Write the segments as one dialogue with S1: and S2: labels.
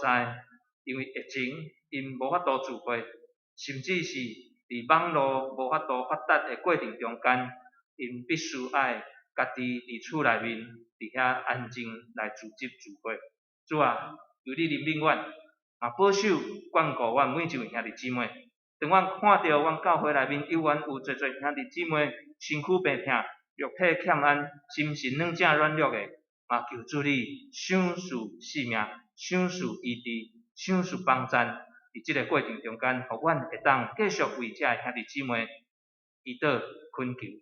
S1: 在，因為疫情𪜶無法度聚會，甚至是佇網路無法度發達的過程中間，𪜶必須愛家己佇厝內面，佇遐安靜來組織聚會。主啊，求你憐憫阮，嘛保守眷顧阮每一位兄弟姊妹。當阮看著阮教會內面猶原有濟濟兄弟姊妹身軀病疼、肉體欠安、心神軟正軟弱的，嘛求主你賞賜性命、賞賜醫治、賞賜幫贊。佇這个過程中間，予阮會當繼續為這兄弟姊妹祈禱懇求。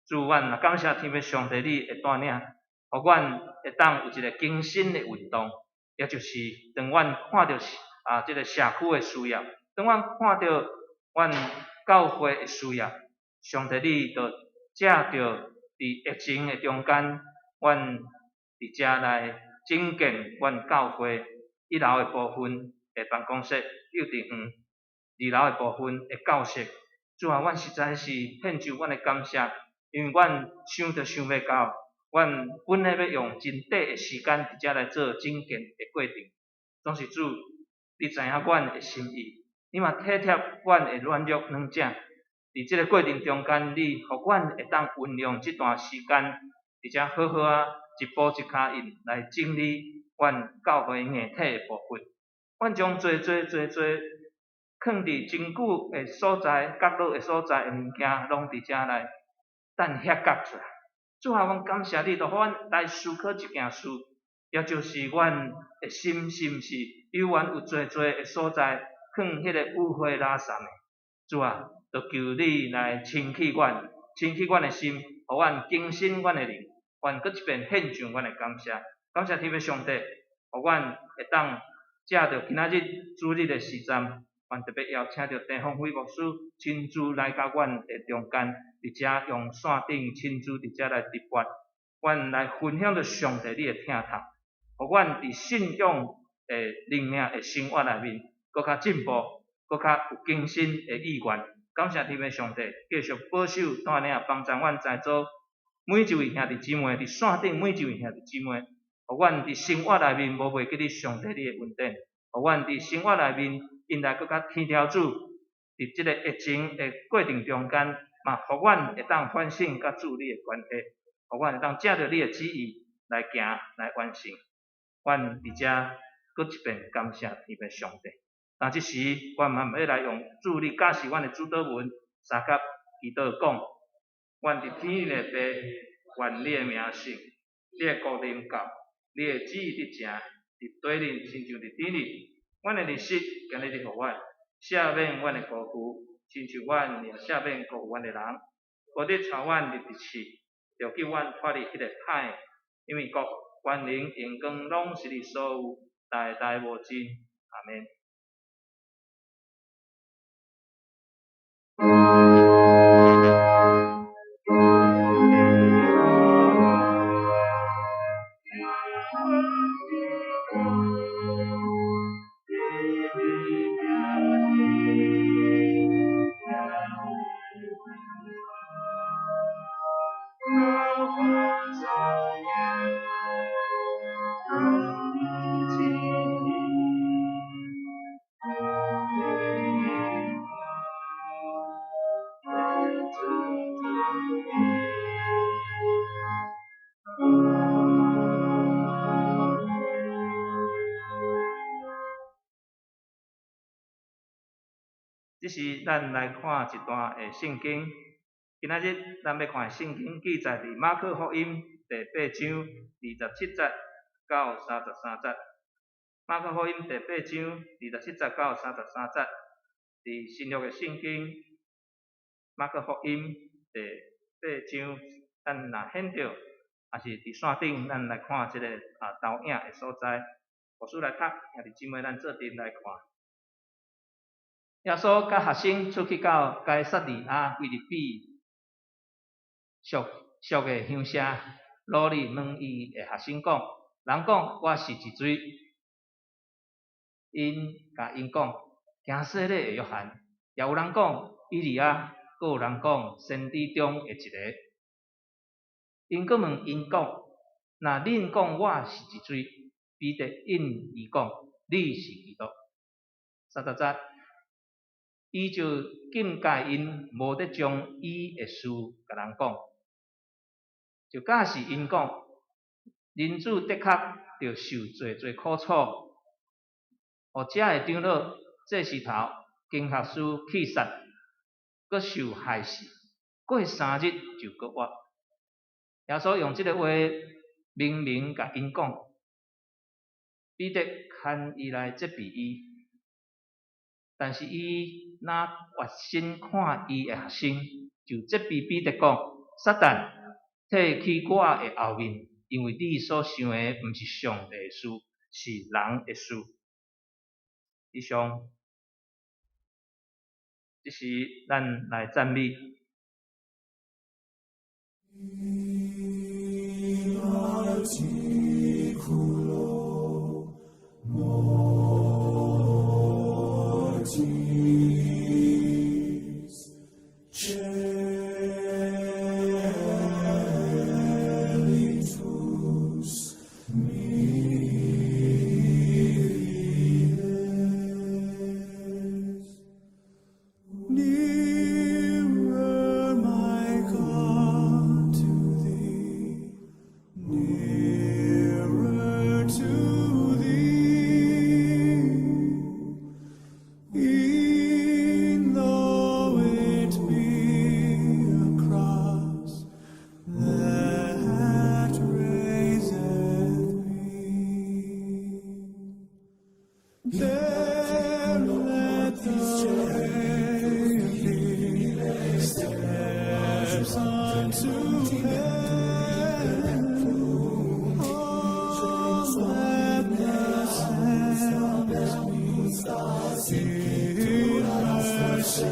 S1: 主，阮也感謝天父上帝你的帶領，予阮會當有一个更新的運動，也就是當阮看著這个社區的需要，當阮看著阮教會的需要，上帝你就藉著佇疫情的中間，阮佇遮來整建阮教會一樓的部分的辦公室、幼稚園，二樓的部分的教室。主啊，阮實在是獻上阮的感謝，因為阮想都想袂到，阮本來欲用真短的時間佇遮來做整建的過程，總是主，你知影阮的心意，你嘛體貼阮的軟弱軟正。佇這个過程中間，你予阮會當運用這段時間，佇遮好好仔一步一跤印來整理阮教會硬體的部分。阮將濟濟濟濟囥佇真久的所在、角落的所在的物件，攏佇遮來等遐角出來。主啊，阮感謝你，就予阮來思考一件事，也就是阮的心是毋是猶原有濟濟的所在囥彼個污穢垃圾的？主啊，就求你來清氣阮，清氣阮的心，予阮更新阮的靈，阮閣一遍獻上阮的感謝，感謝天父上帝，予阮會當藉著今仔日主日的時陣，阮特別邀請著鄭鳳飛牧師親自來到阮的中間，佇遮用線頂親自佇遮來直播，阮來分享著上帝你的疼痛，予阮佇信仰的靈命的生活內面，閣較進步，閣較有更新的意願。感謝天父上帝，繼續保守帶領幫助阮在座每一位兄弟姊妹，佇線頂每一位兄弟姊妹，予阮佇生活內面無袂記得上帝你的恩典，予阮佇生活內面因來閣較天條主，佇這个疫情的過程中間，嘛予阮會當反省佮主你的關係，予阮會當藉著你的旨意來行來完成。阮佇遮閣一遍感謝天父上帝。但這時，阮嘛欲來用主你教示阮的主禱文，相佮祈禱講：阮佇天的父，願你的名聖，你的國臨到，你的旨意得成，佇地裡親像佇天裡。阮的日食今日你予阮，赦免阮的過錯，親像阮也赦免過阮的人。無得帶阮入去試，著救阮脫離彼个歹的，因為國、權能、榮光攏是你所有，代代無盡。阿們。這時，咱來看一段的聖經。今仔日咱欲看的聖經記載佇馬可福音第八章二十七節到33節。馬可福音第八章二十七節到33節，佇新約的聖經馬可福音第八章，咱若顯著，抑是佇線頂，咱來看這个投影的所在。牧師來讀，兄弟姊妹咱做陣來看。耶穌佮學生出去到該撒利亞腓立比屬屬的鄉社，落去問伊的學生講：人講我是一誰？𪜶共𪜶講：行洗禮的約翰，也有人講以利亞，閣有人講先知中的一个。𪜶閣問𪜶講：若恁講我是一誰？彼得應伊講：你是基督。30節，伊就禁戒𪜶無得將伊的事共人講，就教示𪜶講，人子的確著受濟濟苦楚，予遮的長老、祭司頭、經學師棄殺，閣受害死，過3日就閣活。耶穌用這个話明明共𪜶講，彼得牽伊來責備伊，但是伊若轉身看伊的學生，就責備彼得講：撒旦，退去我的後面，因為你所想的毋是上帝的事，是人的事。以上，這時咱來讚美。
S2: Nearer, my God, to thee, nearer to thee. E'en though it be a cross that raiseth me. There let the way be steps unto heaven. Oh, let the steps be in mercy.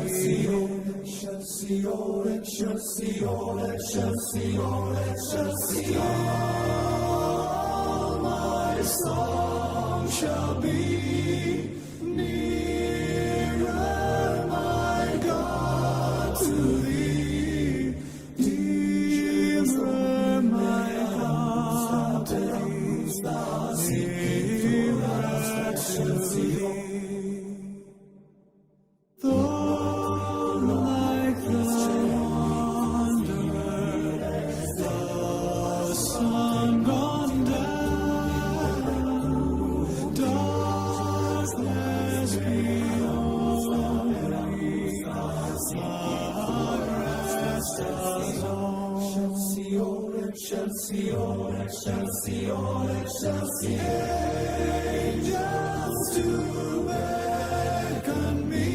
S3: Excelsior, Excelsior, Excelsior, Excelsior.
S2: My song shall be nearer, my God, to thee, dearer, my God, to thee, nearer to thee. Though like the wanderer, the sun gone down, darkness be o'er me, my rest alone.
S3: Excelsior, Excelsior, Excelsior, Excelsior.
S2: Angels to beckon me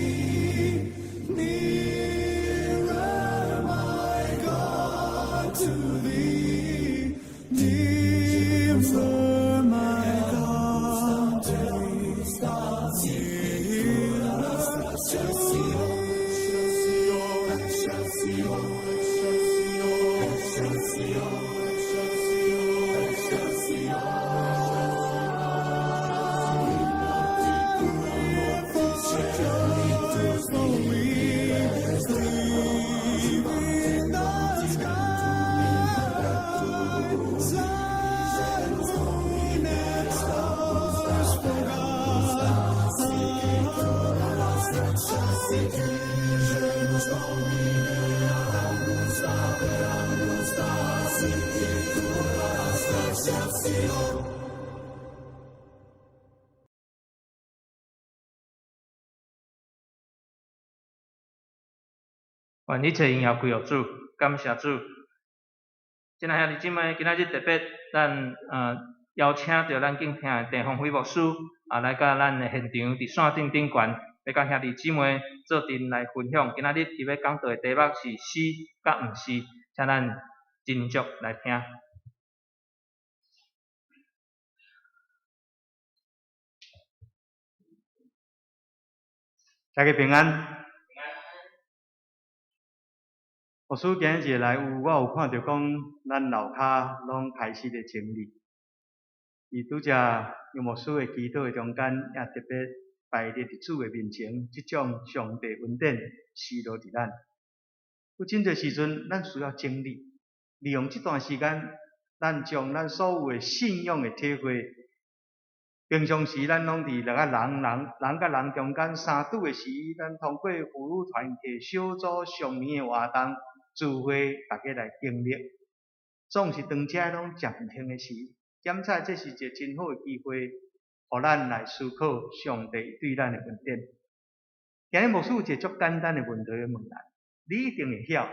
S2: nearer, my God, to thee, dearer, my God, to thee, nearer to
S3: Excelsior, Excelsior, Excelsior, Excelsior.
S2: Joyful wings cleaving the sky, sun, moon, and stars forgot.
S3: Excelsior.
S1: 願一切榮耀歸予主，感謝主。親愛兄弟姊妹，今仔日特別咱邀請著咱敬聽的鄭鴻輝牧師啊，來到咱的現場佇線頂頂懸，欲佮兄弟姊妹做陣來分享。今仔日伊欲講道的題目是是佮毋是，請咱斟酌來聽。
S4: 大家平安。牧師今日來有，我有看著講，咱樓跤攏開始咧整理。伊拄才楊牧師的祈禱的中間，也特別擺佇主的面前，這種上帝恩典施落佇咱。有真濟時陣，咱需要整理，利用這段時間，咱將咱所有的信仰的體會，平常時，咱攏佇六個人人人佮人中間相拄的時，咱通過婦女團契小組上年的活動聚會，大家來經歷。總是當遮攏暫停的時，檢查這是一個真好的機會，予咱來思考上帝對咱的恩典。今日牧師有一個足簡單的問題欲問咱，你一定會曉。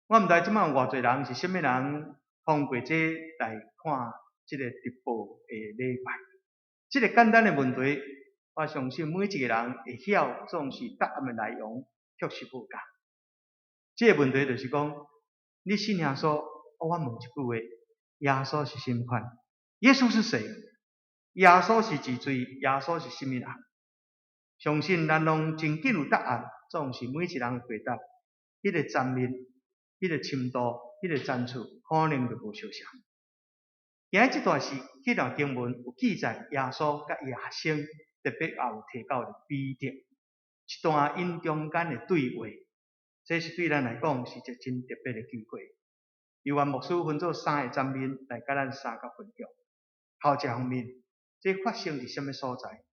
S4: 我毋知這擺有偌濟人是啥物人，通過這來看這个直播的禮拜。這个簡單的問題，我相信每一個人會曉，總是答案的內容確實無仝。這个問題就是講，你信耶穌，我問一句話：耶穌是啥物款？耶穌是誰？耶穌是幾歲？耶穌是啥物人？相信咱攏真緊有答案，總是每一人的回答，彼个層面、彼个深度、彼个層次，可能就無相像。今日這段是這段經文有記載，耶穌佮學生特別也有提到彼得一段𪜶中間的對話，這是對咱來講是一個真特別的機會。由願牧師分做三个層面來佮咱相佮分享。頭一方面，這發生佇啥物所在？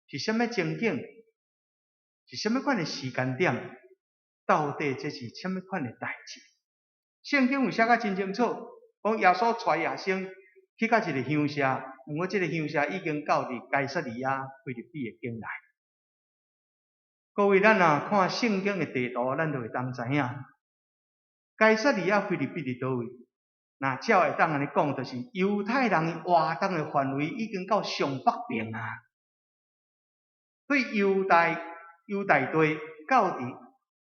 S4: 是啥物情景？是啥物款的時間點？到底這是啥物款的代誌？聖經有寫甲真清楚，講耶穌帶學生去到一个鄉社，毋過這个鄉社已經到佇該撒利亞腓立比的境內。各位，咱若看聖經的地圖，咱就會當知影，該撒利亞腓立比佇佗位？若照會當按呢講，就是猶太人活動的範圍已經到上北邊啊。對猶大猶大地到佇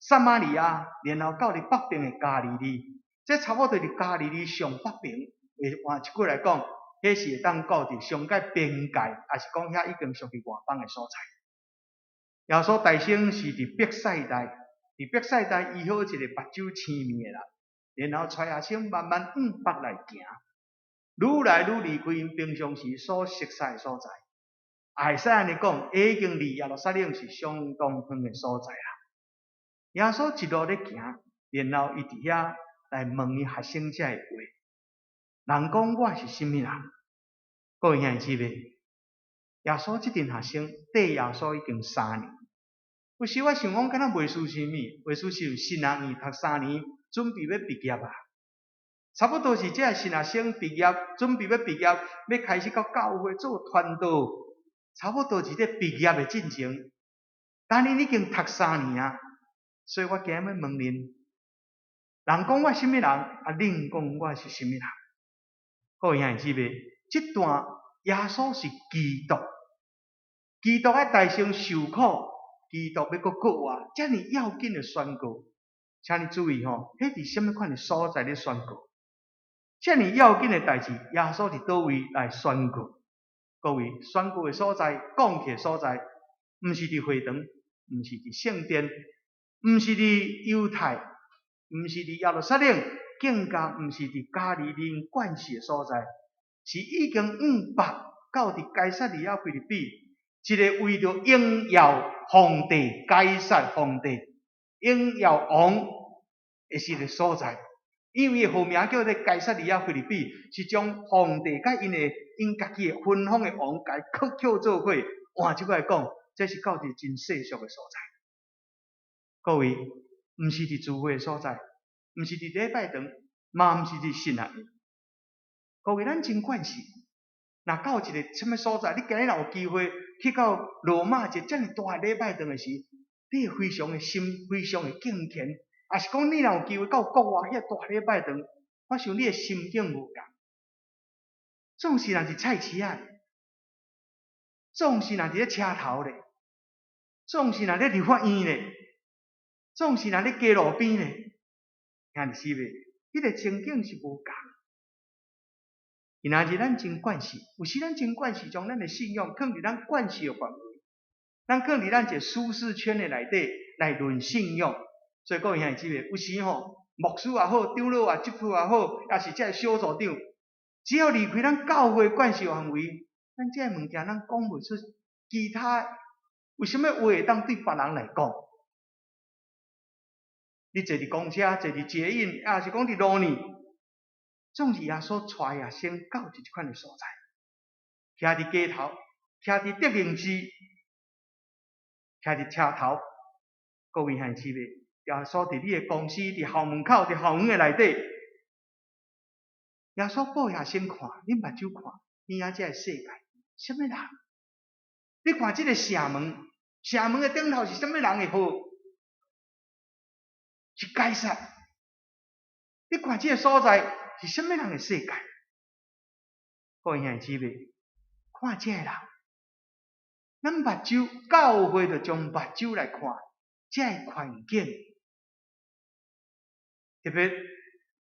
S4: 撒瑪利亞，然後到佇北邊的加利利，這差不多佇加利利上北邊。換一句來講，彼是會當到佇上界邊界，抑是講遐已經屬於外邦的所在。耶穌誕生是佇伯賽大，佇伯賽大醫好一个目睭青面的人，然後帶學生慢慢向北來行，愈來愈離開𪜶平常時所熟悉的所在。會使按呢講，已經離耶路撒冷是相當遠的所在啦。耶穌一路咧行，然後伊佇遐來問伊學生這个話：人講我是啥物人？各位兄弟姊妹，耶穌這陣學生綴耶穌已經三年。有時我想講，敢若袂輸啥物，袂輸是神學院讀三年，準備欲畢業啊。差不多是這个神學生畢業，準備欲畢業，欲開始到教會做傳道，差不多是咧畢業的進程。但𪜶已經讀三年啊，所以我今日欲問恁，人講我啥物人，啊，恁講我是啥物人？各位兄弟姊妹，這段耶穌是基督，基督愛代先受苦，基督欲閣復活，遮爾要緊的宣告，請你注意吼，彼佇啥物款的所在咧宣告？遮爾要緊的代誌，耶穌佇佗位來宣告？各位，宣告的所在，講起的所在，毋是佇會堂，毋是佇聖殿，毋是佇猶太，毋是佇耶路撒冷，更加毋是佇加利利慣勢的所在，是已經往北到佇該撒利亞腓立比，一个為著榮耀皇帝該撒皇帝榮耀王的一个所在。因為號名叫做該撒利亞腓立比，是將皇帝佮𪜶的𪜶家己的分封的王共伊扣做伙。換一句來講，這是到佇真世俗的所在。各位，毋是佇聚會的所在，毋是佇禮拜堂，嘛毋是佇神學院。各位，咱真慣勢，若到一个啥物所在，你今日若有機會去到羅馬一个遮爾大的禮拜堂的時，你會非常的心，非常的敬虔。抑是講你若有機會到國外遐大禮拜堂，我想你的心境無仝。總是若是菜市仔，總是若佇咧車頭咧，總是若咧理髮院咧，總是若咧街路邊咧，兄弟姊妹，彼個情景是無仝。今仔日咱真慣勢，有時咱真慣勢將咱的信仰囥佇咱慣勢的範圍，咱囥佇咱一個舒適圈的內底來論信仰。所以各位兄弟姊妹，有時吼，牧師也好，長老也執事也好，抑是這个小組長，只要離開咱教會慣勢範圍，咱這个物件咱講袂出其他。有啥物話會當對別人來講？你坐佇公車，坐佇捷運，抑是講佇路呢？總是耶穌帶學生到這款的所在。徛佇街頭，徛佇德榮市，徛佇車頭，各位兄弟姊妹，耶穌佇你的公司，佇校門口，佇校園的內底，耶穌報下先看，恁目睭看，邊仔這个世界，啥物人？你看這个城門，城門的頂頭是啥物人的號？是該撒。你看這个所在是啥物人的世界？各位兄弟姊妹，看這个人，咱目睭教會就將目睭來看這个環境，特別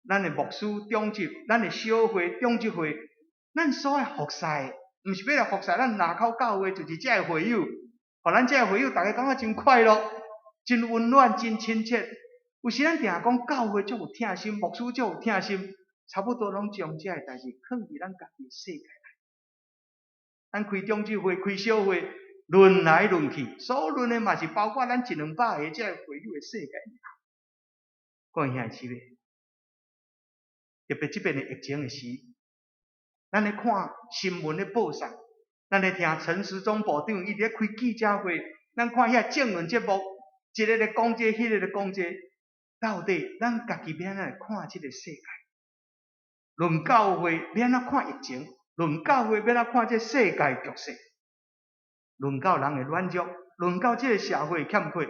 S4: 咱的牧師長執，咱的小會長執會，咱所愛服侍的，毋是欲來服侍咱林口教會，就是這个會友，予咱這个會友，逐家感覺真快樂、真溫暖、真親切。有時咱定講教會足有疼心，牧師足有疼心，差不多攏將這个代誌囥佇咱家己的世界內。咱開長執會、開小會，論來論去，所論的嘛是包括咱一兩百个這个會友的世界。各位兄弟姊妹，特別這擺的疫情的時，咱咧看新聞咧報送，咱咧聽陳時中部長伊佇咧開記者會，咱看遐政論節目，一个咧講這個，彼個咧講這個，到底咱家己欲按怎來看這个世界？論教會欲按怎看疫情？論教會欲按怎看這世界局勢？論到人的軟弱，論到這个社會的欠缺。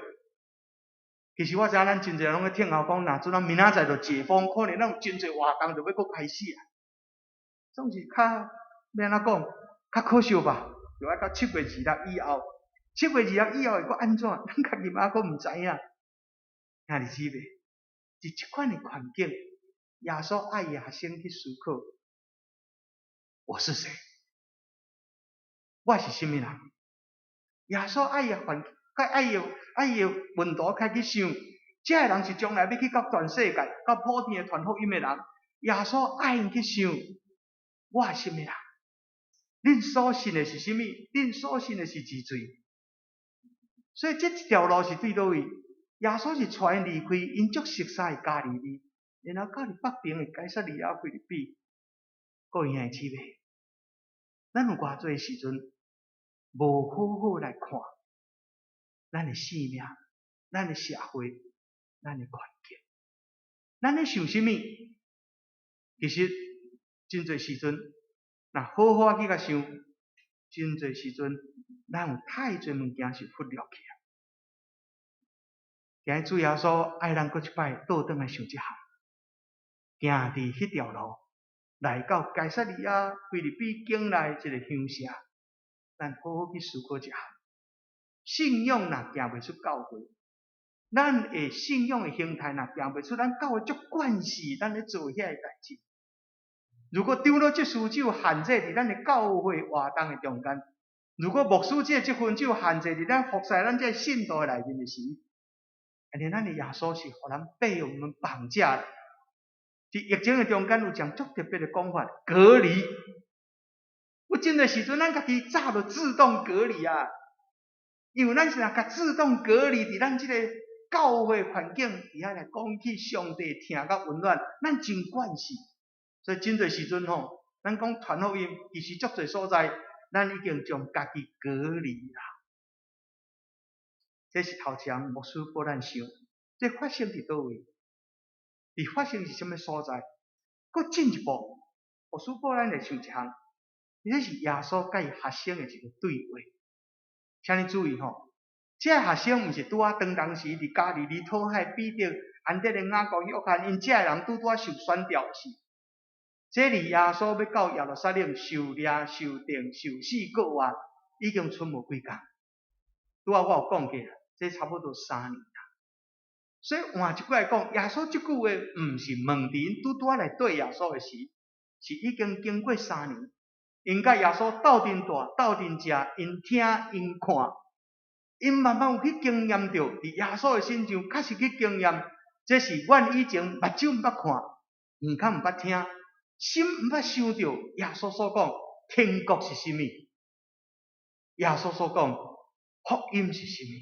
S4: 其實我知影咱真濟人攏咧聽候講，若陣咱明仔載就解封，可能咱有真濟活動就欲閣開始啊。總是較欲按怎講，較可惜吧？就愛到7月2日以後，七月二日以後會閣按怎？咱家己嘛閣毋知影。兄弟姊妹，佇這款的環境，耶穌愛伊學生去思考：我是誰？我是啥物人？耶穌愛伊環，愛伊門徒開始想，這个人是將來欲去到全世界、到普天的傳福音的人。耶穌愛𪜶去想，我是啥物人？恁所信的是啥物？恁所信的是字罪。所以這一條路是對佗位？耶穌是帶𪜶離開𪜶足熟悉的加利利，然後到佇北邊的該撒利亞腓立比。各位兄弟姊妹，咱有偌濟時陣無好好來看咱的生命、咱的社會、咱的環境，咱咧想啥物？其實真濟時陣，若好好去共想，真濟時陣，咱有太濟物件是忽略去啊。今日主耶穌愛咱閣一擺倒轉來想一項，行佇彼條路，來到該撒利亞腓立比境內這個鄉社，咱好好去思考一下。信仰若行袂出教會，咱的信仰的形態若行袂出咱教會足慣勢，咱咧做遐个代誌。如果長老執事只有限制佇咱的教會活動的中間，如果牧師這個職分只有限制佇咱服侍咱這個信徒的內面的時，按呢咱的耶穌是予咱被我們綁架。佇疫情的中間有一項足特別的講法，隔離。有真濟時陣，咱家己早就自動隔離啊，因為咱是若共自動隔離佇咱這個教會環境佇遐來講起上帝疼佮溫暖，咱真慣勢。所以真濟時陣吼，咱講傳福音，其實足濟所在，咱已經將家己隔離啦。這是頭前牧師教咱想，這發生佇佗位？佇發生佇啥物所在？閣進一步，牧師教咱來想一項，這是耶穌佮伊學生的一個對話。請你注意吼，這个學生毋是拄仔當當時佇加利利討海彼得、安德烈、雅各、約翰，𪜶這个人拄拄仔受選召是。這離耶穌欲到耶路撒冷受掠、受釘、受死過活，已經賰無幾工。拄仔我有講過，這差不多3年啦。所以換一句來講，耶穌這句話毋是問佇𪜶拄拄仔來對耶穌的時，是已經經過三年，𪜶佮耶穌鬥陣蹛、鬥陣食，𪜶聽、𪜶看，𪜶慢慢有去經驗著，佇耶穌的身上確實去經驗，這是阮以前目睭毋捌看，耳孔毋捌聽，心毋捌想著耶穌所講天國是啥物，耶穌所講福音是啥物。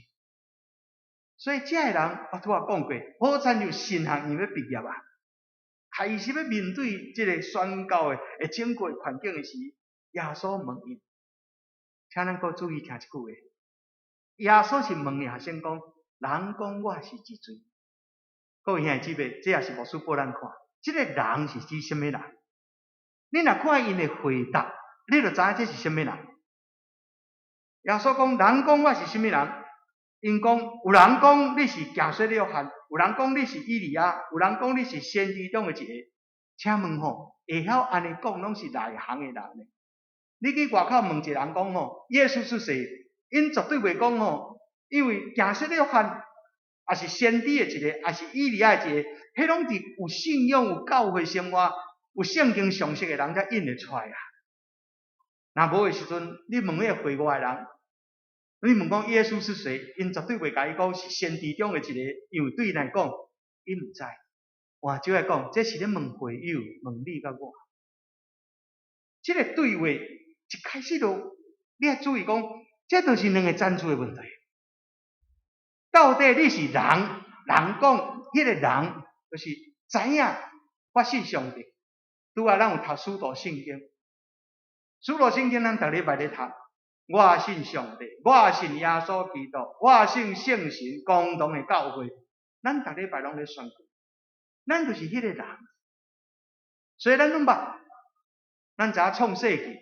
S4: 所以這个人，我拄仔講過，好親像神學院欲畢業啊，開始欲面對這個宣教的會經過環境的時，耶穌問𪜶：請咱閣注意聽一句話。耶穌是問學生講：人講我是一誰？各位兄弟姊妹，這也是牧師報咱看，這个人是指啥物人？你若看𪜶的回答，你就知影這是啥物人。耶穌講：人講我是啥物人？𪜶講有人講你是行洗禮約翰，有人講你是以利亞，有人講你是先知中的一個。請問吼，會曉按呢講，攏是內行的人呢？你去外口問一個人講吼，耶穌是誰？𪜶絕對袂講吼，因為行洗禮約翰，也是先知的一個，也是以利亞的一個，彼攏是有信仰、有教會生活、有聖經常識的人才應會出來啊。若無的時陣，你問彼個會外的人，你問講耶穌是誰？𪜶絕對袂共你講是先知中的一個，因為對𪜶來講，𪜶毋知。換句話講，這是咧問會友，問你佮我。這个對話一開始就，你愛注意講，這就是兩个層次的問題。到底你是人，人講，彼个人就是知影我信上帝。拄仔咱有讀使徒信經，使徒信經咱逐禮拜咧讀。我信上帝，我信耶穌基督，我信聖神共同的教會。咱逐禮拜攏咧宣告，咱就是彼个人。所以咱攏捌，咱知影創世記，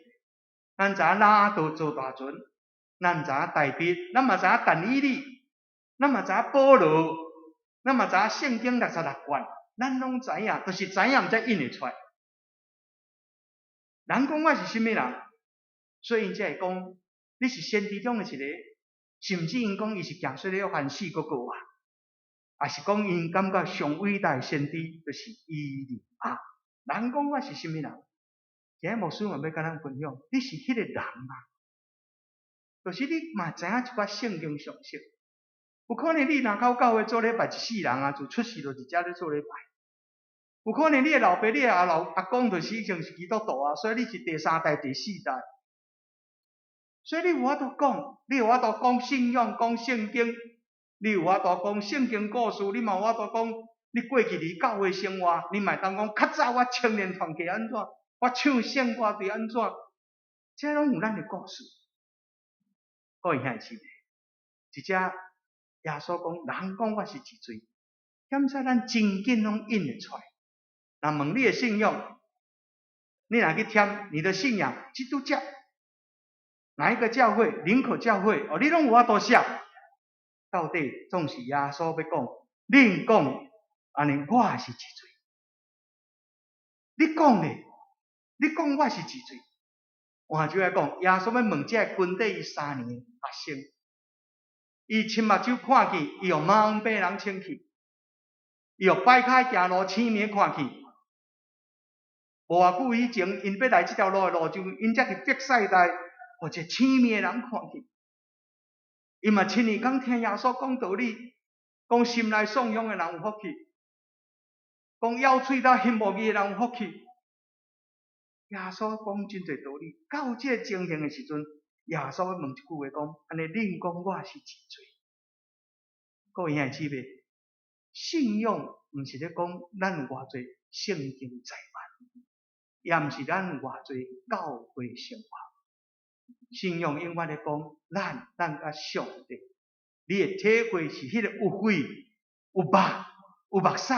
S4: 咱知影挪亞造大船，咱知影大衛，咱嘛知影但以理，咱嘛知影保羅，咱嘛知影聖經66卷，咱攏知影，就是知影，毋知應會出來。人講我是啥物人，所以𪜶才會講你是先知中的一個，甚至𪜶講伊是行洗禮約翰死閣過活，抑是講𪜶感覺上偉大的先知就是以利亞。人講我是啥物人？今日牧師嘛欲共咱分享，你是彼个人嗎？就是你嘛知影一寡聖經常識，有可能你若到教會做禮拜一世人啊，自出世就佇遮咧做禮拜。有可能你的老爸、你的阿老阿公就是已經是基督徒啊，所以你是第三代、第四代。所以你有法度講，你有法度講信仰、講聖經，你有法度講聖經故事，你嘛有法度講你過去佇教會生活，你嘛會當講較早我青年團契按怎，我唱聖歌隊按怎，這攏有咱的故事。各位兄弟姊妹，一只耶穌講，人講我是一誰，檢查咱真緊攏應會出來。若問你的信仰，你若去添你的信仰，基督教，哪一個教會？林口教會哦，你攏有法度寫。到底總是耶穌欲講，恁講按呢，我是一誰？你講咧，你講我是一誰？換句話講，耶穌欲問這个跟綴伊3年的學生，伊親目睭看見，伊予麻風病人清氣，伊予擺跤行路青盲看見。無偌久以前，𪜶欲來這條路的路上，𪜶才佇伯賽大，予一个青盲的人看見。伊嘛親耳講聽耶穌講道理，講心內散凶的人有福氣，講枵喙焦行無義的人有福氣。耶穌講真濟道理，到這个情形的時陣，耶穌問一句話講：按呢，恁講我是一誰？各位兄弟姊妹，信仰毋是咧講咱有偌濟聖經在握，也毋是咱有偌濟教會生活。信仰永遠咧講，咱佮上帝，你的體會是彼个有血、有肉、有目屎、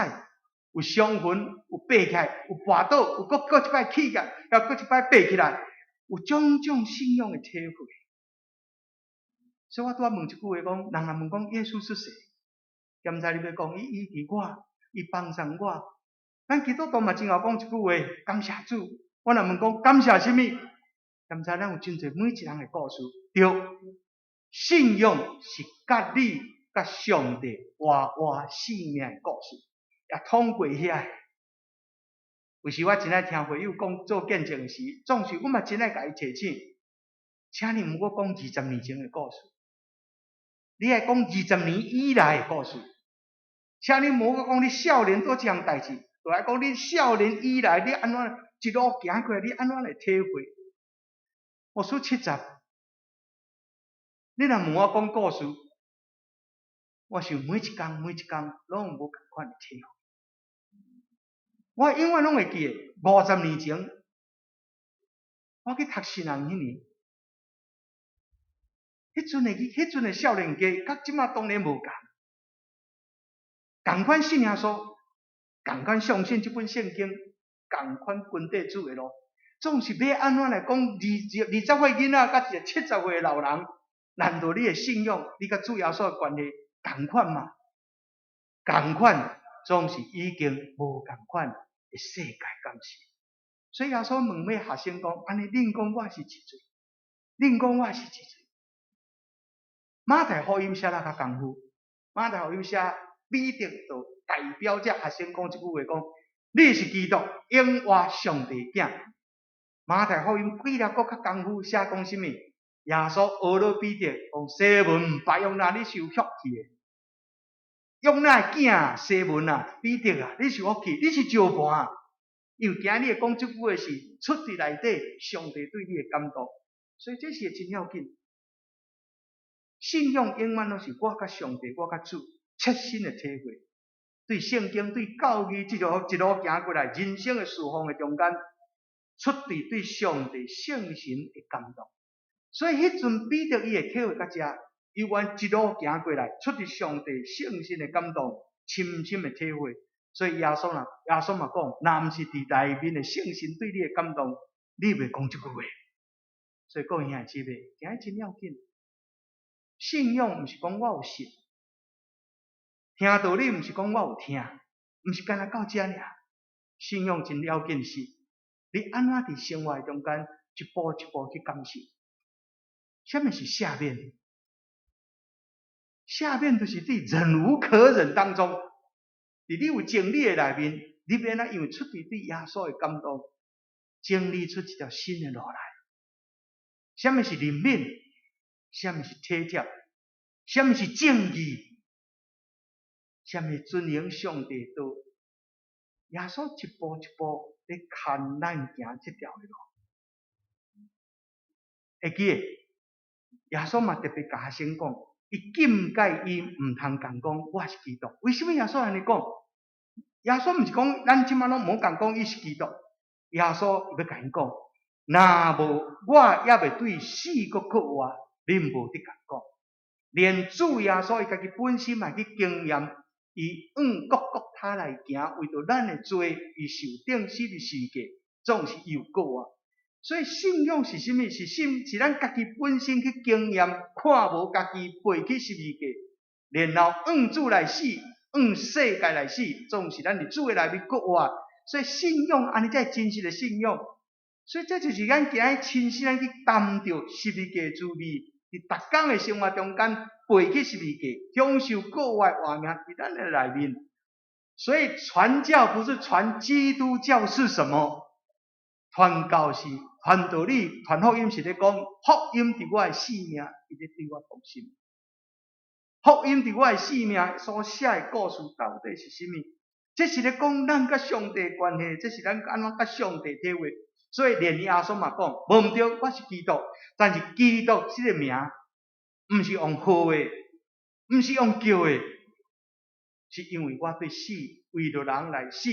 S4: 有傷痕、有爬起來、有跋倒、有閣閣一擺起來，又閣一擺爬起來，有種種信仰的體會。所以我拄仔問一句話講，人若問講耶穌是誰？檢查你欲講，伊醫治我，伊幫助我。咱基督徒嘛真𠢕講一句話，感謝主。我若問講感謝啥物？檢查咱有真濟每一人的故事。對，信仰是佮你佮上帝活活生命的故事，也通過遐。有時我真愛聽會友講做見證時，總是我嘛真愛共伊提醒，請你毋好講20年前的故事，你愛講二十年以來的故事。請你毋好講你少年做這項代誌，就愛講你少年以來你按怎一路行過來，你按怎來體會？牧師70，你若問我講故事，我想每一工每一工攏有無仝款的體會。我永遠攏會記得50年前，我去讀神學彼年，彼陣的少年家，佮這馬當然無仝。仝款信耶穌，仝款相信這本聖經，仝款跟綴主的路，總是欲按怎來講？二十歲囡仔佮一個70歲的老人，難道你的信仰，你佮主耶穌的關係仝款嗎？仝款，總是已經無仝款的世界，敢是？所以耶穌問彼學生講：按呢，恁講我是一誰？恁講我是一誰？馬太福音寫得較功夫，馬太福音寫彼得就代表這學生講這句話講：你是基督，永活上帝囝。馬太福音記了閣較功夫寫講啥物？耶穌呵咾彼得講：西門巴約拿，你是有福氣的。約拿的囝西門啊，彼得啊，你是有福氣，你是石盤。因為今日會講這句話是出佇內底上帝對你的感動，所以這是真要緊。信仰永遠攏是我佮上帝，我佮主切身的體會，對聖經、對教義這路一路行過來，人生的侍奉的中間，出佇對上帝聖神的感動。所以彼陣彼得伊會體會到遮，伊願一路行過來，出佇上帝聖神的感動，深深的體會。所以耶穌啦，耶穌嘛講，若毋是佇內面的聖神對你的感動，你袂講這句話。所以各位兄弟姊妹，今日真要緊。信仰毋是講我有信，聽道理毋是講我有聽，毋是干焦到遮爾。信仰真要緊是，你按怎佇生活中間一步一步去感受。啥物是赦免？赦免就是佇忍無可忍當中，佇你有真理的內面，你欲按怎因為出佇對耶穌的感動，整理出一條新的路來。啥物是憐憫？啥物是體貼？啥物是正義？啥物遵行上帝道？耶穌一步一步咧牽咱行這條的路。會記得，耶穌嘛特別共學生講，伊禁戒伊毋通共講我是基督。為什麼耶穌按呢講？耶穌毋是講咱這馬攏無共講伊是基督。耶穌欲共𪜶講，若無我猶未對死閣復活，恁無得共講。連主耶穌伊家己本身嘛去經驗，伊往各各他來行，為著咱的罪，伊受釘死佇十字架，總是伊有復活。所以信仰是啥物？是信是咱家己本身去經驗，看無家己背起十字架，然後向主來死，向世界來死，總是咱佇主的內面復活。所以信仰按呢才是真實的信仰。所以這就是咱今日親身咱去擔著十字架滋味，佇逐工的生活中間背起十字架，享受復活的活命佇咱的內面。所以傳教不是傳基督教是什麼？傳教是傳道理、傳福音是咧講福音佇我的生命，伊咧對我動心。福音佇我的生命所寫的故事到底是啥物？這是咧講咱佮上帝關係，這是咱按怎佮上帝體會。所以連耶穌嘛講，無毋對，我是基督，但是基督這個名，毋是用號的，毋是用叫的，是因為我對死，為著人來死，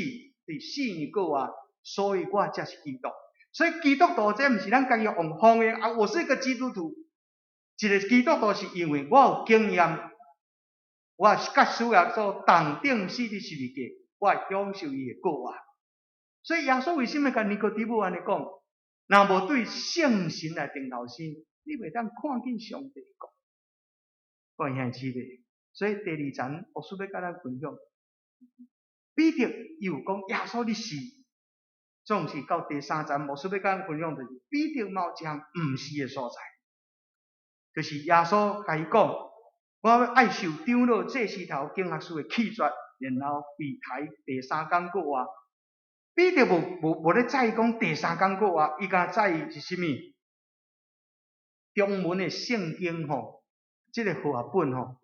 S4: 對死而復活，所以我才是基督。所以基督徒這毋是咱家己用奉的啊！我是一個基督徒，一個基督徒是因為我有經驗，我是佮主耶穌同釘死佇十字架，我會享受伊的復活。所以耶穌為啥物共尼哥底母按呢講？若無對聖神來頂頭生，你袂當看見上帝國。各位兄弟姊妹，所以第二層，牧師欲佮咱分享，彼得伊有講耶穌你是，總是到第三層，牧師欲佮咱分享就是彼得嘛有一項毋是的所在，就是耶穌共伊講，我愛受長老、祭司頭、經學士的棄絕，然後被刣第三工復活。彼得無咧在意講第三工復活，伊敢在意是啥物？中文的聖經吼，這個和合本吼，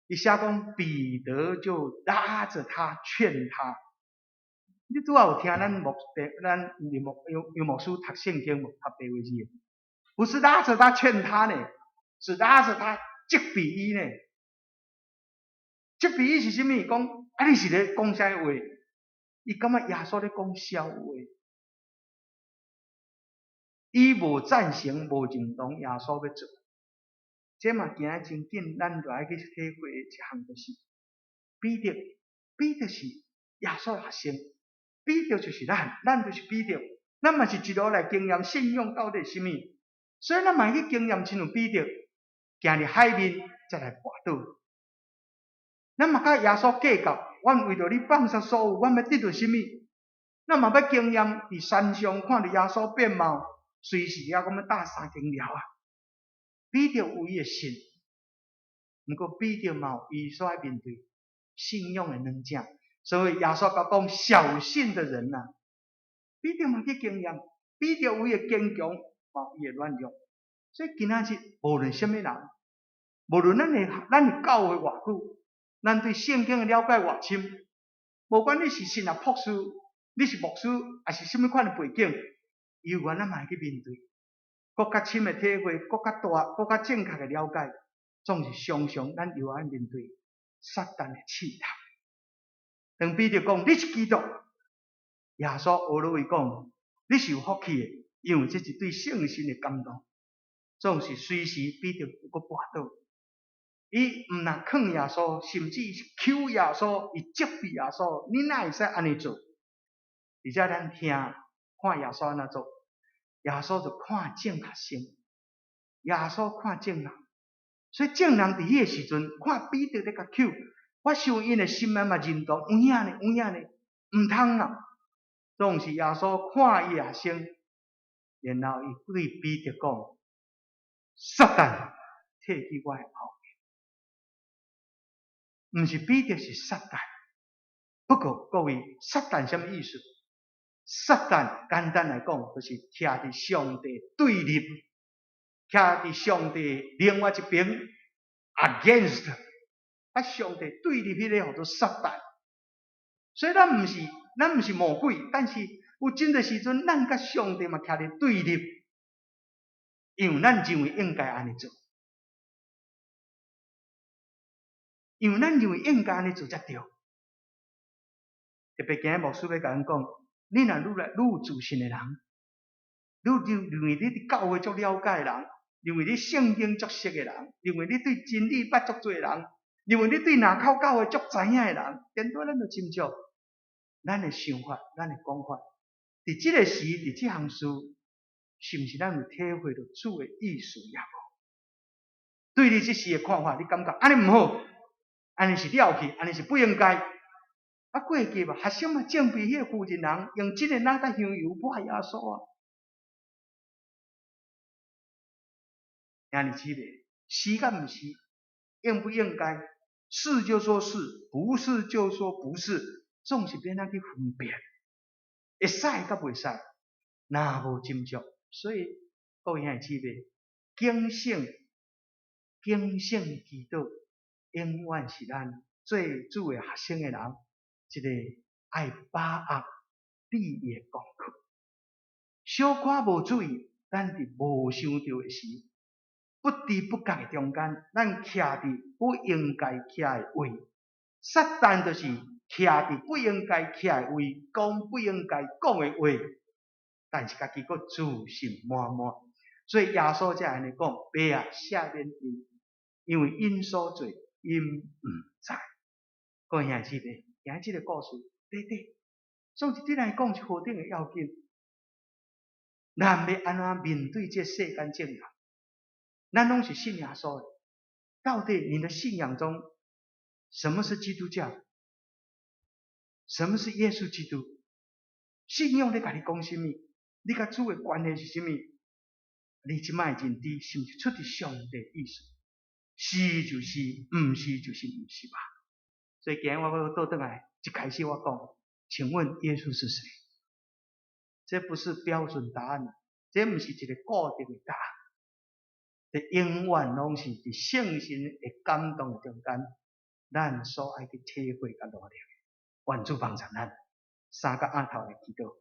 S4: 伊寫講彼得就拉着他勸他。你拄仔有聽咱楊牧楊楊牧師讀聖經無？讀白話字的，不是拉着他勸他呢，是拉着他責備伊呢。責備伊是啥物？講啊，你是咧講啥話？伊感覺耶穌咧講痟話，伊無贊成、無認同耶穌欲做。這嘛行得真緊，咱就愛去體會一項，就是彼得，彼得是耶穌學生，彼得就是咱，咱就是彼得，咱嘛是一路來經驗信仰到底是啥物，所以咱嘛去經驗親像彼得，行佇海面才來跋倒。咱嘛佮耶穌計較，阮為著你放下所有，阮欲得著啥物？咱嘛欲經驗佇山上看著耶穌變貌，隨時猶閣欲搭三間寮啊！彼得有伊的信，毋過彼得嘛有伊所愛面對信仰的軟正，所以耶穌共講小信的人啊，彼得嘛去經驗，彼得有伊的堅強，嘛有伊的軟弱。所以今仔日無論啥物人，無論咱的教會偌久，咱對聖經的了解偌深，無管你是神學博士，你是牧師，抑是啥物款的背景，猶原咱嘛會去面對。閣較深的體會，閣較大、閣較正確的了解，總是常常咱猶愛面對撒旦的試探。當彼得講你是基督，耶穌呵咾伊講你是有福氣的，因為這是對聖神的感動。總是隨時彼得閣跋倒，伊毋但囥耶穌，甚至是求耶穌，伊責備耶穌，你哪會使按呢做？而且咱聽看耶穌按怎做。耶穌就看眾學生，耶穌看眾人，所以眾人佇彼個時陣看彼得咧共求，我想𪜶的心內嘛認同，有影呢，有影呢，毋通啊！總是耶穌看伊學生，然後伊對彼得講：撒旦，退去我的後面。毋是彼得，是撒旦。不過各位，撒旦啥物意思？撒旦簡單來講，就是徛佇上帝對立，徛佇上帝另外一邊，against，啊，上帝對立彼個號做撒旦。所以咱毋是魔鬼，但是有真濟時陣，咱佮上帝嘛徛佇對立，因為咱認為應該按呢做，因為咱認為應該按呢做才對。特別今日牧師欲共咱講。你若愈來愈有自信的人，愈認為你佇教會足了解的人，認為你聖經足熟的人，認為你對真理捌足濟的人，認為你對若口教會足知影的人，顛倒咱就斟酌咱的想法、咱的講法，佇這個時，佇這項事，是毋是咱有體會著主的意思抑無？對你這事的看法，你感覺按呢毋好，按呢是了去，按呢是不應該。啊，過去嘛，學生嘛，責備彼個婦人人用這个哪塔香油抹耶穌啊？兄弟姊妹，是佮毋是，應不應該？是就說是，不是就說不是，總是欲按怎去分辨？會使佮袂使，若無斟酌，所以各位兄弟姊妹，警醒、警醒祈禱，永遠是咱做主的學生的人。一個愛把握你的功課，小可無注意，咱佇無想著的時，不知不覺的中間，咱徛佇不應該徛的位。撒旦就是徛佇不應該徛的位，講不應該講的話，但是家己閣自信滿滿。所以耶穌才按呢講：爸啊，赦免𪜶，因為𪜶所做，𪜶毋知。各位兄弟姊妹。聽這个故事，對對，總是對咱來講是何等的要緊。咱欲按怎面對這世間眾人？咱攏是信耶穌的。到底你的信仰中，什麼是基督教？什麼是耶穌基督？信仰咧共你講啥物？你佮主的關係是啥物？你這擺的認知是毋是出自上帝意思？是就是，毋是就是毋是吧？所以今日我閣倒轉來，一開始我講，請問耶穌是誰？這不是標準答案，這毋是一個固定的答案。這永遠攏是佇聖神的感動中間，咱所愛去體會佮努力。願主幫助咱，三個額頭來祈禱。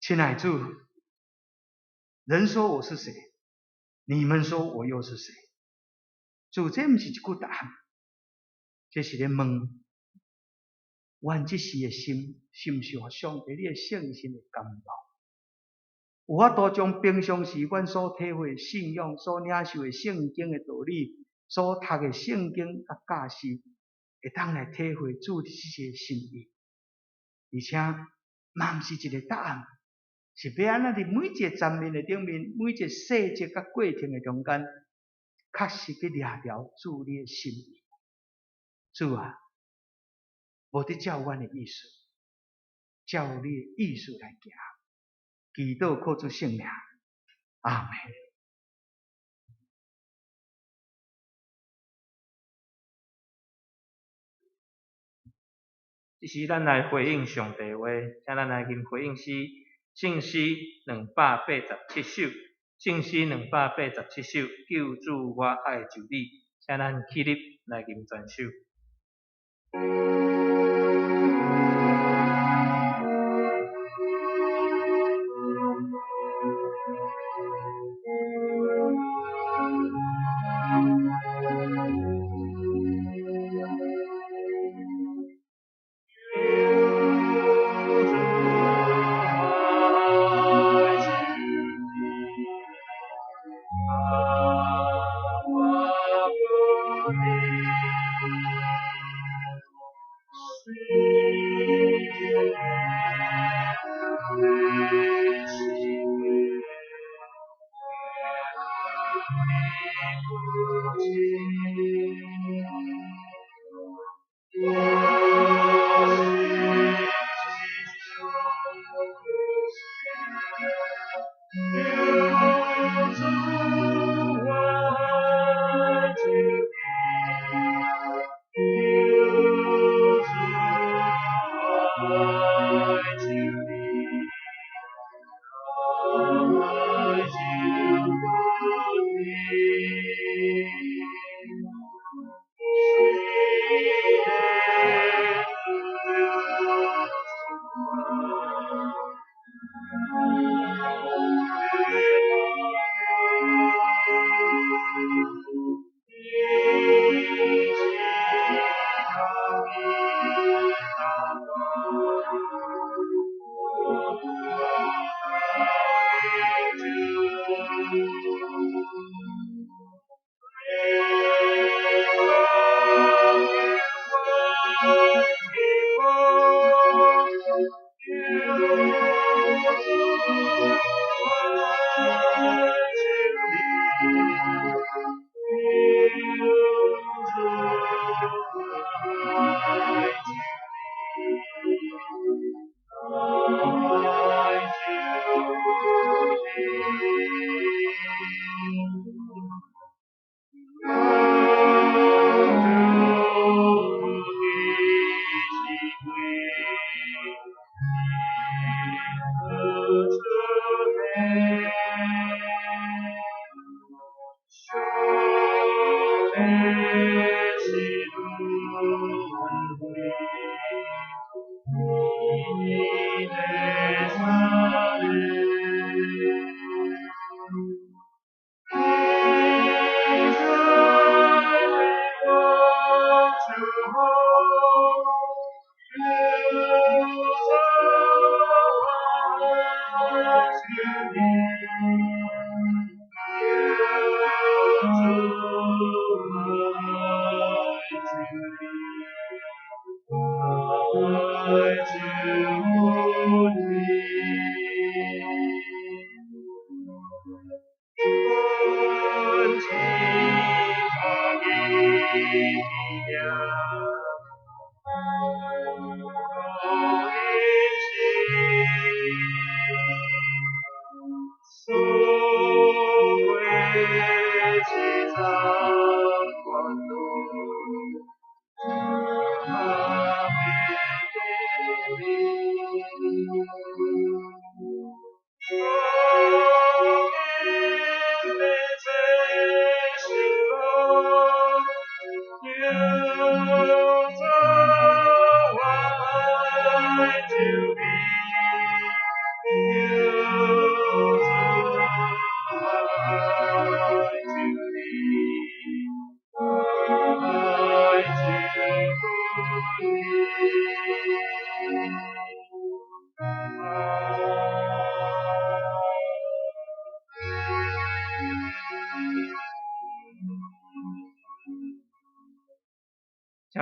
S4: 親愛主，人說我是誰？你們說我又是誰？主，這毋是一句答案。這是咧問，阮這時的心，是毋是予上帝你的聖神的感動？有法度將平常時阮所體會信仰、所領受的聖經的道理、所讀的聖經佮教示，會當來體會主這個心意，而且嘛毋是一個答案，是欲按怎佇每一個層面的頂面，每一個細節佮過程的中間，確實去掠著主你的心意。主啊，無佇照阮的意思，照你的意思來行。祈禱靠主聖名，阿門。
S1: 這時咱來回應上帝話，請咱來吟回應詩，聖詩287首，聖詩兩百八十七首，救主我愛就你，請咱起立來吟全首。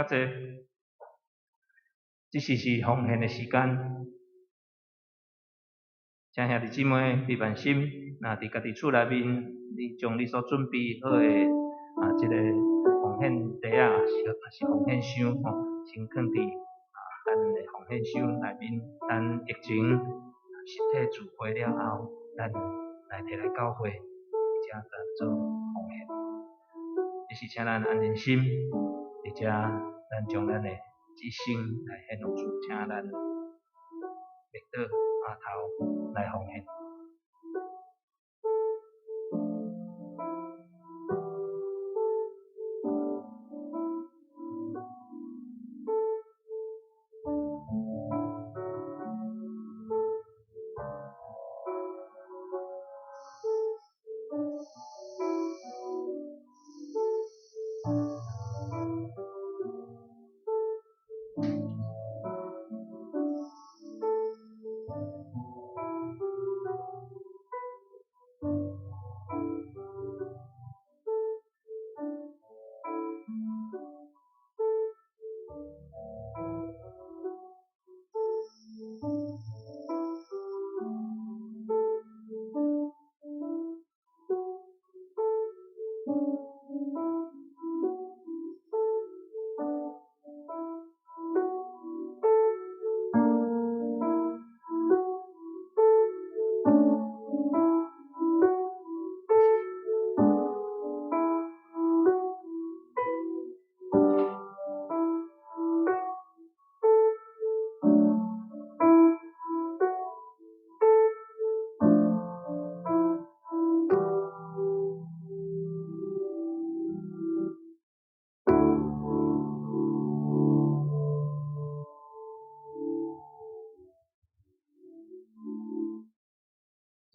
S1: 請坐。這時是奉獻的時間，請兄弟姊妹佇萬心，若佇家己厝內面，你將你所準備好的啊，這個奉獻袋仔，抑是奉獻箱吼，先囥佇啊咱的奉獻箱內面。等疫情實體聚會了後，咱來提來教會，而且來做奉獻。這是請咱安靜心，而且咱將咱的一生來獻予主，請咱默禱阿頭來奉獻。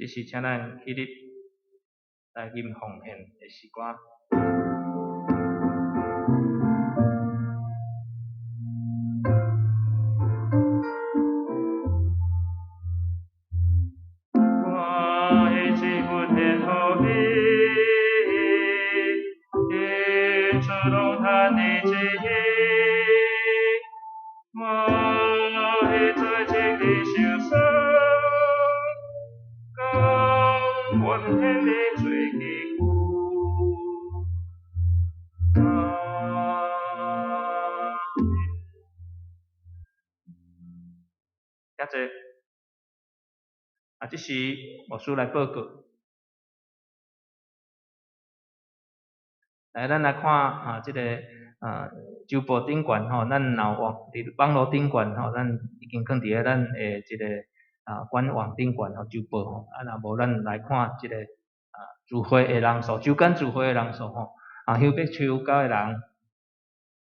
S1: 這是請咱起立來吟奉獻的詩歌。我的祭物獻予你，獻出頌讚的祭。我的罪淨你受傷，甘願獻你做祭物。阿們。請坐。啊，這時牧師來報告。來，咱來看啊，這個啊，周報頂懸吼，咱若有網佇網路頂懸吼，咱已經囥佇咧咱的這個啊官網頂懸吼，周報吼。啊，若無咱來看這個啊聚會的人數，周間聚會的人數吼。啊，香柏樹九個人，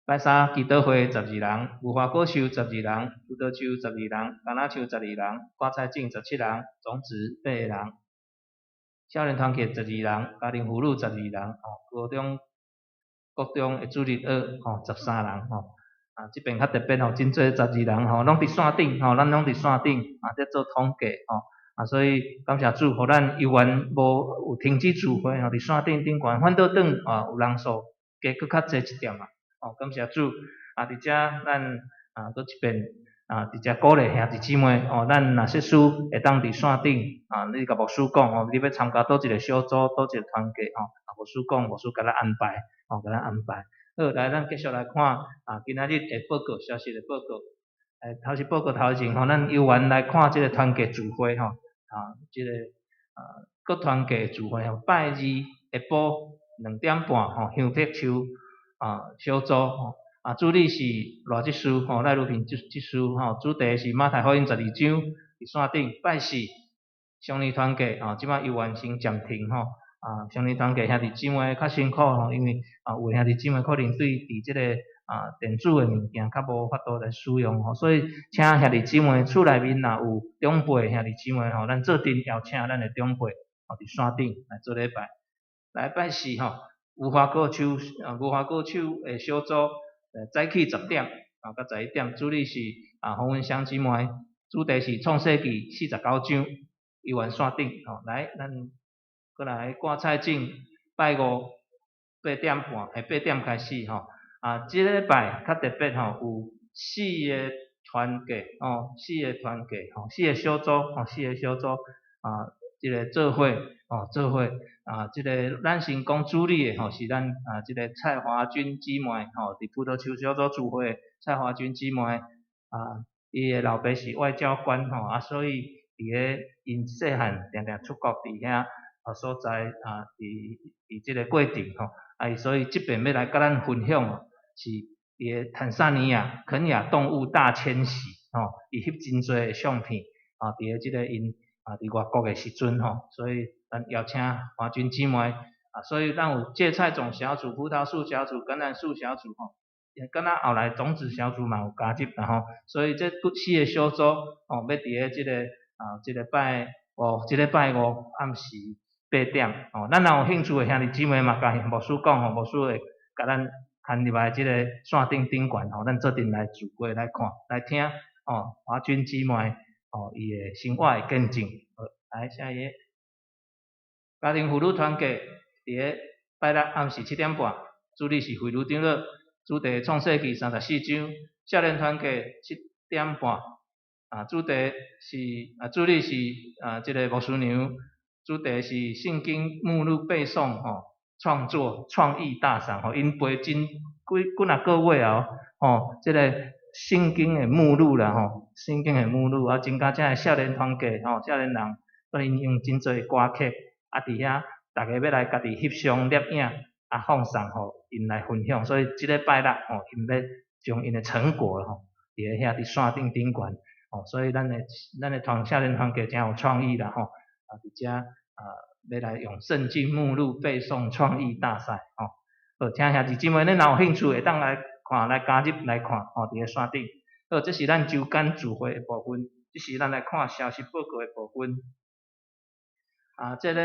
S1: 拜三祈禱會12人，無花果樹12人，葡萄樹12人，橄欖樹12人，瓜菜種17人，種子8個人，少年團契12人，家庭婦女12人，吼，高中、國中的主日學吼13人吼。啊，這邊較特別吼，真濟12人吼，攏佇線頂吼，咱攏佇線頂啊，在做統計吼。啊，所以感謝主，予咱猶原無有停止聚會吼，佇線頂頂懸，反倒轉啊有人數加閣較濟一點啊。哦，感謝主。啊，佇遮咱啊，閣一遍啊，佇遮鼓勵兄弟姊妹哦，咱若設使會當佇線頂啊，你共牧師講哦，你欲參加佗一个小組，佗一个團契吼，啊，牧師講，牧師共咱安排，哦，共咱安排。好，來，咱繼續來看啊，今仔日的報告，消息的報告。頭一報告頭前吼，咱猶原來看這个團契聚會吼，啊，這個啊，各團契聚會吼，拜二下晡2點半吼，香柏樹啊小組吼，啊，主理是賴執事吼，賴如萍執事吼，主題是馬太福音12章，佇線頂。拜四雙年團契吼，這擺猶原先暫停吼，啊，雙年團契兄弟姊妹較辛苦吼，因為啊，有兄弟姊妹可能對佇這個啊電子的物件較無法度來使用吼，所以請兄弟姊妹厝內面若有長輩兄弟姊妹吼，咱做陣邀請咱的長輩吼，佇線頂來做禮拜。來拜四吼，無花果樹啊，無花果樹的小組，早起10點啊，到11點，主理是啊洪文香姊妹，主題是創世紀49章，猶原線頂吼。來，咱過來掛菜種，拜五8點半，8點開始吼。啊，這禮拜較特別吼，有四个團契吼，四个團契吼，四个小組吼，四个小組啊，這个做伙吼，做伙啊，這个咱先講主禮的吼，是咱啊，這個蔡華君姊妹吼，佇葡萄樹小組聚會，蔡華君姊妹啊，伊的老爸是外交官吼，啊，所以佇咧𪜶細漢定定出國佇遐啊所在啊，佇這個過程吼，啊，伊所以這遍欲來佮咱分享是伊的坦桑尼亞肯亞動物大遷徙吼，伊翕真濟的相片啊，佇咧這個𪜶啊佇外國的時陣吼，所以咱邀請華君姊妹啊，所以咱有芥菜種小組、葡萄樹小組、橄欖樹小組吼，敢若後來種子小組嘛有加入啦吼，所以這四个小組吼，欲佇咧這個啊，這個拜五，這個拜五暗時8點吼，咱若有興趣的兄弟姊妹嘛，共牧師講吼，牧師會共咱牽入來這個線頂頂懸吼，咱做陣來聚會來看來聽吼，華君姊妹吼伊的生活的見證。好，來下一頁。家庭婦女團契佇咧拜六暗時7點半，主禮是惠如長老，主題創世記34章。少年團契7點半，啊，主題是啊，主禮是啊，這个牧師娘，主題是聖經目錄背誦吼，創作創意大賞吼，𪜶背真幾幾若個月啊，吼，這個聖經的目錄啦吼，聖經的目錄啊，增加這个少年團契吼，少年人，𪜶用真濟歌曲，啊，佇遐逐家欲來家己翕相攝影，啊，放送予𪜶來分享，所以這個拜六吼，𪜶欲將𪜶的成果吼，佇咧遐佇線頂頂懸，吼，所以咱的團少年團契誠有創意啦吼，啊，佇遮啊，欲來用聖經目錄背誦創意大賽吼，好，請兄弟姊妹，恁若有興趣會當來看，來加入來看，吼，佇咧線頂。好，這是咱週間聚會的部分，這是咱來看消息報告的部分。啊，這個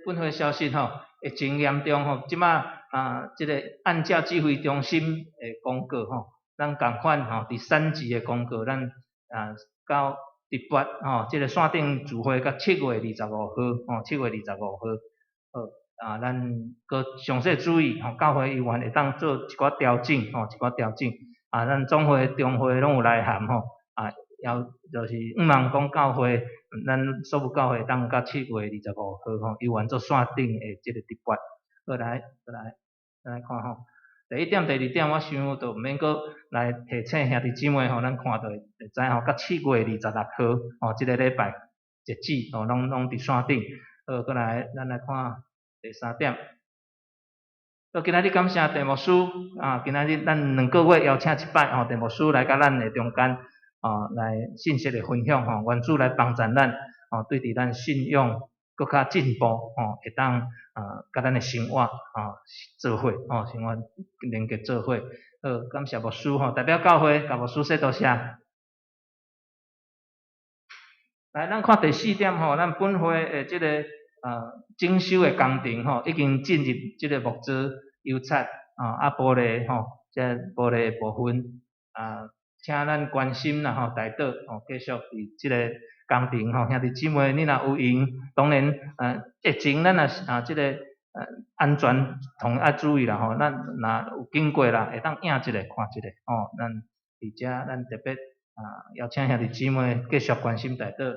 S1: 本會消息吼，疫情嚴重吼，這馬啊，這個按照指揮中心的公告吼，咱仝款吼，佇三級的公告，咱啊到直播吼，這個線頂聚會到7月25號，吼，七月二十五號，好，啊，咱閣詳細注意吼，教會猶原會當做一寡調整吼，一寡調整，啊，咱總會、中會攏有來函吼，啊，要就是向望講教會，咱所有教會當到7月25號吼，猶原做線頂的這個直播。好來，過來，來看吼。第一點、第二點，我想就毋免閣來提醒兄弟姊妹吼，咱看著會知吼，到7月26號吼，這个禮拜截止吼，攏攏佇線頂。好，過來，咱來看第三點。好，今仔日感謝鄭牧師啊，今仔日咱2個月邀請一擺吼，鄭牧師來佮咱的中間哦，來信息的分享吼，願主來幫助咱哦，對佇咱信仰閣較進步吼，會當啊，佮咱的生活啊做伙吼，生活連結做伙。好，感謝牧師吼，代表教會共牧師說多謝。來，咱看第四點吼，咱本會的這個整修的工程吼，已經進入這個木造油漆啊玻璃吼，這玻璃的部分啊，請咱關心啦吼，代禱吼，繼續佇這个工程吼，兄弟姊妹，你若有閒，當然疫情咱若是啊這个安全同愛注意啦吼，咱若有經過啦，會當影一下看一下吼，咱佇遮咱特別啊邀請兄弟姊妹繼續關心代禱。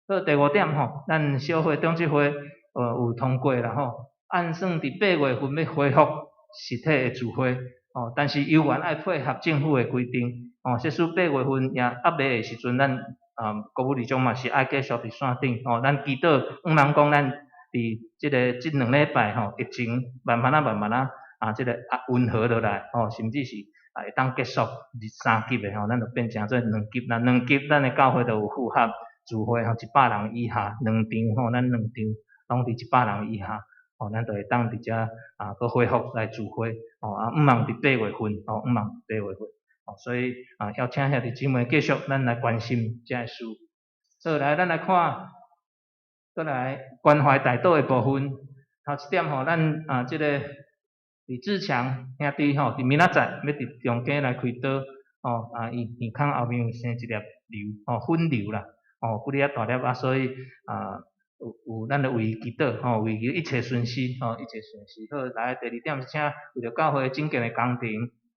S1: 好，第五點吼，咱小會長執會有通過啦吼，按算佇8月份欲恢復實體的聚會吼，但是猶原愛配合政府的規定吼，即使八月份也猶未的時陣，咱啊國語二中嘛是愛繼續佇線頂吼，咱祈禱，向望講咱佇這个這2禮拜吼，疫情慢慢仔慢慢仔啊，這个啊溫和落來吼，甚至是啊會當結束三級的吼，咱就變成做兩級，若兩級咱的教會就有符合聚會吼，100人以下，兩場吼，咱兩場攏佇100人以下，吼，咱就會當佇遮啊，閣恢復來聚會，吼啊，向望佇八月份，吼，向望八月份，吼，所以啊，邀請兄弟姊妹繼續咱來關心這个事。好，來，咱來看，閣來關懷代禱的部分。頭一點吼，咱啊，這个李志強兄弟吼，佇明仔載欲佇中間來開刀，吼啊，伊耳孔後面有生一粒瘤，吼，粉瘤啦，吼，骨力仔大粒啊，所以啊，有有，咱就為伊祈禱，吼，為伊一切順遂，吼，一切順遂。好，來，第二點是請為著教會整建的工程，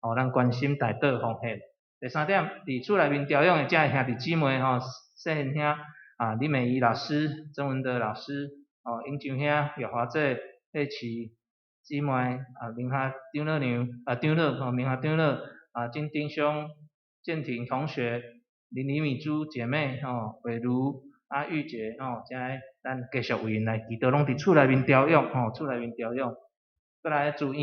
S1: 吼，咱關心代禱奉獻。第三點，佇厝內面調養的遮的兄弟姊妹吼，細漢兄啊，李美儀老師、曾文德老師，吼，永章兄、玉華姐、佩奇姊妹啊，明霞長老娘啊，長老吼，明霞長老啊，金丁兄、建廷同學、林李美珠姐妹吼，慧茹啊，玉姐吼，遮个咱繼續為𪜶來祈禱，攏佇厝內面調養吼，厝內面調養。過來住院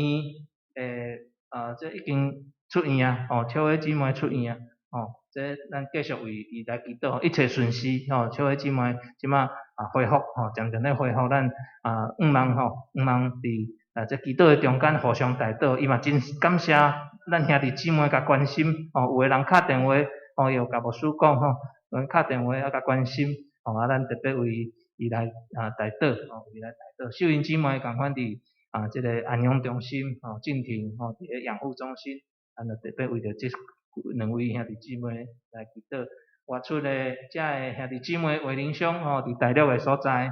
S1: 啊，這已經出院啊，吼，秋偉姊妹出院啊，吼，這咱繼續為伊來祈禱，一切順遂吼，秋偉姊妹這馬啊恢復吼，漸漸咧恢復，咱啊向望吼，向望佇啊這祈禱的中間互相代禱，伊嘛真感謝咱兄弟姊妹共關心，吼，有的人敲電話，吼，伊有共牧師講吼，有人敲電話啊共關心，吼，啊咱特別為伊來啊代禱，吼，為伊來代禱。秀英姊妹仝款佇啊這個安養中心，吼，靜婷吼，佇咧養護中心，咱就特別為著這兩位兄弟姊妹來祈禱。外出的遮的兄弟姊妹，魏玲兄吼，佇大陸的所在，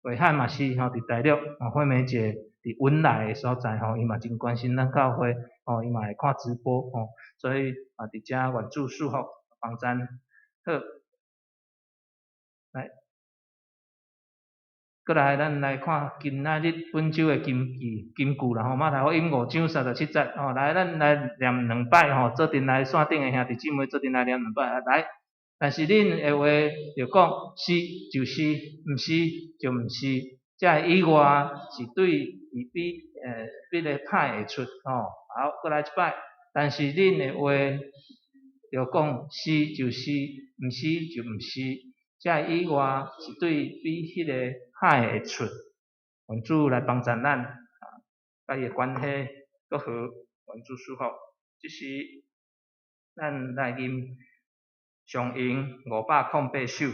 S1: 魏漢嘛是吼，佇大陸，吼，惠美姐佇雲來的所在吼，伊嘛真關心咱教會，吼，伊嘛會看直播吼，所以啊，佇遮願主賜福幫贊好。來，過來咱來看今仔日本週的金句金句啦吼，馬太福音5章37節吼，來咱來念兩擺吼，做陣來線頂的兄弟姊妹做陣來念兩擺啊，來。但是恁的話著講是就是，毋是就毋是，這个以外是對伊比彼个歹會出吼。好，過來一擺。但是恁的話著講是就是，毋是就毋是，這个以外是對比彼個歹會出。願主來幫贊咱，啊，佮伊的關係閣好，願主賜福。這是咱來吟上詠508首，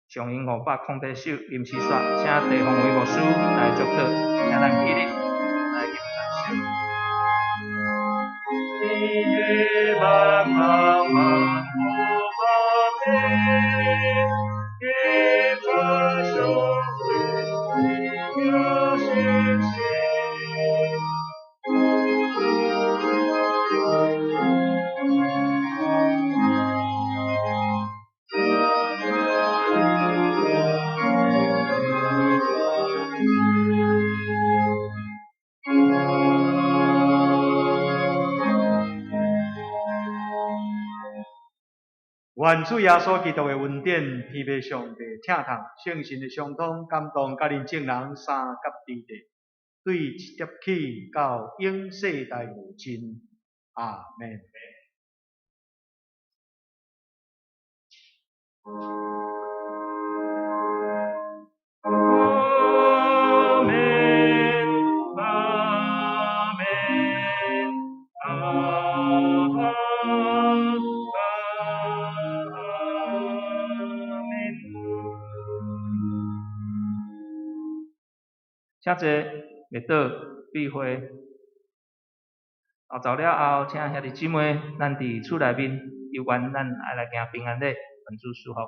S1: 上詠508首，吟詩煞，請鄭宏偉牧師來祝禱，請咱起立來吟全首。
S3: 夜茫茫茫無邊，夜空雄偉妙星星。
S4: 願主耶穌基督的恩典、天父上帝疼痛、聖神的相通感動，佮恁眾人三甲佇地，對一粒起到永世代無盡。阿們。
S3: 阿們，阿們，阿阿們。
S1: 請坐，默禱，閉會。後走了後，請兄弟姊妹，咱佇厝內面，有緣咱愛來行平安禮，願主賜福。